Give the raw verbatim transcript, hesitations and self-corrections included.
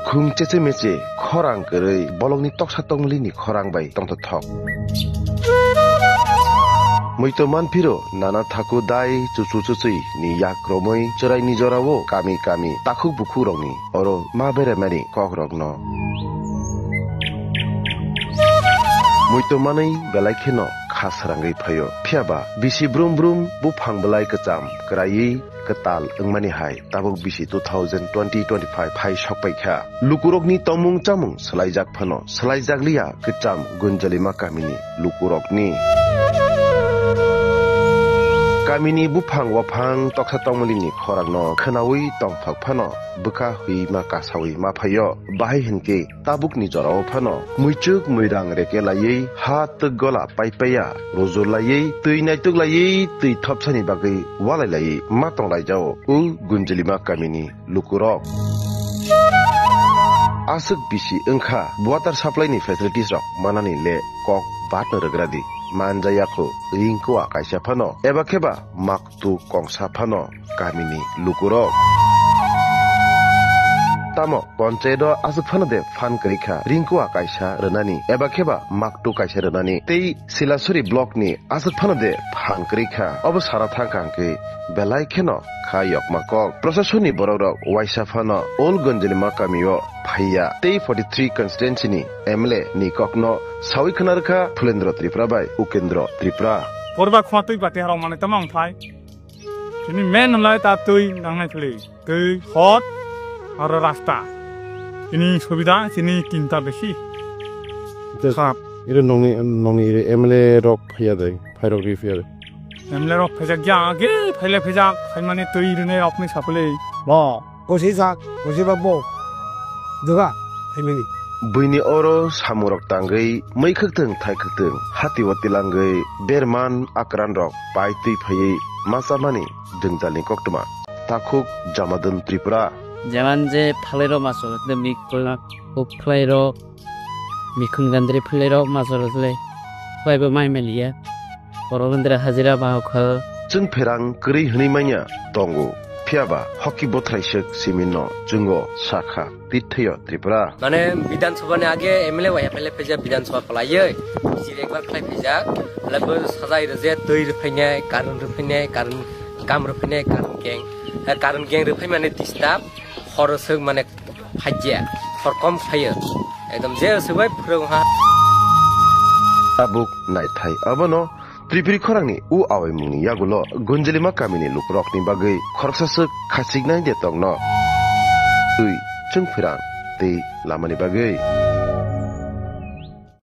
Khung cheche meche khorang kwrwi bolongni toksa tongmili ni khorang bai tongthothok. Muito manphiro nana thaku dai chuchu chuchwi ni yak romwi chwraini jorao kami kami takhuk bukhuk rokni oro ma beremani kok rokno. Muito manwi belai kheno kha srangwi phaio. Phiyaba bisi brum brum buphang belai kwcham kwraiwi kwtal wngmani hai tabuk bisi two thousand twenty twenty-five phai sokpai kha. Lukurokni tongmung chamung swlaijak phano swlaijakliya kwcham Gunjalima kamini lukurokni. Kamini buphang waphang toksa tongmilini khorangno khwnawi tongthok phano bwkha hwima kasawi ma phaio. Bahai hinkhe tabukni jorao phano muichuk muirang reke laiwi ha twk gola paipaiya rujur laiwi twi naituk laiwi twi thopsani bagwi walai laiwi ma tonglaijao o Gunjalima kamini lukurok. Aswk bisi wngkha water supply ni facilities rok manani le kok batno rwgradi manjaya kho ringkua kaisa phano eba kheba maktu kongsa phano kamini lukurok. Tamo ponchayat o aswk phano de phan kwrwi kha ringkua kaisa rwnani eba kheba maktu kaisa rwnani tei Silasuri block ni aswk phano de phan kwrwi kha. Obo sana thang kha hwnkhe belai kheno kha yokma kok. Prosasoni borok rok waisa phano Old Gunjalima kamio phaiya tei forty three constituency ni M L A ni kokno sawi khna rwkha Phulendra Tripura bai Ukendra Tripura. Porba khwatwi bati harok manwi tamo wng phai. Chini main hwnlai ta twi nangnai thli. Twi, hot, aro rasta. Chini subida, chini chinta besi. Te khap. Ire nongni, nongni ire M L A rok phaiya dai, phairok ri phaiya dai. M L A rok phaijak ya, age phaile phaijak, phaimani twi rine rokni saphle. Bo, kosi sak, kosi ba bo. Doga, phaimani. Buini oro samung rok tangwi, mui khwktwng, thai khwktwng, hati o tilangwi, berman, akran rok, pai twi phaiwi, ma chamani, jwngjalni koktwma. Takhuk Jamadun Tripura. Jeman je phalai rok ma cholo, de mik kola, kuk phalai rok, mikhun gandri phalai rok ma cholo le. Bai bo mai meliya. Borok gandri hajira ba kha. Chwng pherang kwrwi hwnwi manya tongo. Phiyaba hoki bothrai sek simin no chwngo sakha. Tithayo Tripura. Mane Bidhan Sabha ni age M L A wai M L A phaijak Bidhan Sabha palaiwi. Bisir ekbar khlai phaijak. Labo sajai rwje twi rwphainai, karun rwphainai, karun kam rwphainai, karun geng. Eh, karun geng rwphai mane disturb. Hor swk mane phaijak. Hor kom phaio. Ekdom je swbai phwrwng ha. Tabuk naithai abono Tripuri khorangni u awaimungni yagulo Gunjalima kamini lukurokni bagwi khoroksa swk khachiknai de tongno. Twi chwng phirang tei lamani bagwi.